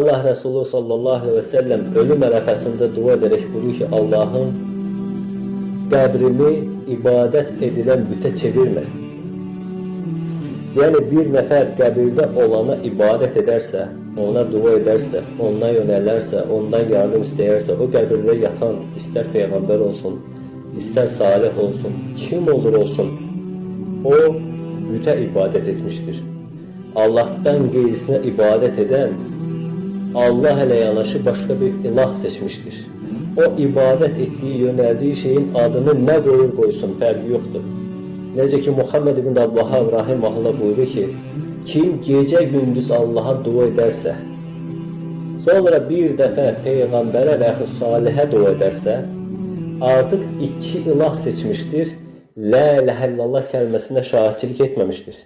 Allah Resulü sallallahu aleyhi ve sellem ölüm ərəfəsində dua edərək buyurur ki, Allahım qəbrimi ibadət edilən bütə çevirmə. Yəni bir nəfər qəbirdə olana ibadət edərsə, ona dua edərsə, ondan yönələrsə, ondan yardım istəyərsə, o qəbirdə yatan istər peyğəmbər olsun, istər salih olsun, kim olur olsun, o bütə ibadət etmişdir. Allahdan qeyrisinə ibadət edən Allah ilə yanaşı başqa bir ilah seçmişdir. O ibadət etdiyi, yönəldiyi şeyin adını nə qoyur qoysun, fərqi yoxdur. Necə ki Muhammed ibn Abdülvahhab rahimehullah buyurur ki, kim gecə gündüz Allaha dua edərsə, sonra bir dəfə peyğəmbərə və yaxud salihə dua edərsə, artıq iki ilah seçmişdir. La ilahe illallah kəlməsinə şahidçilik etməmişdir.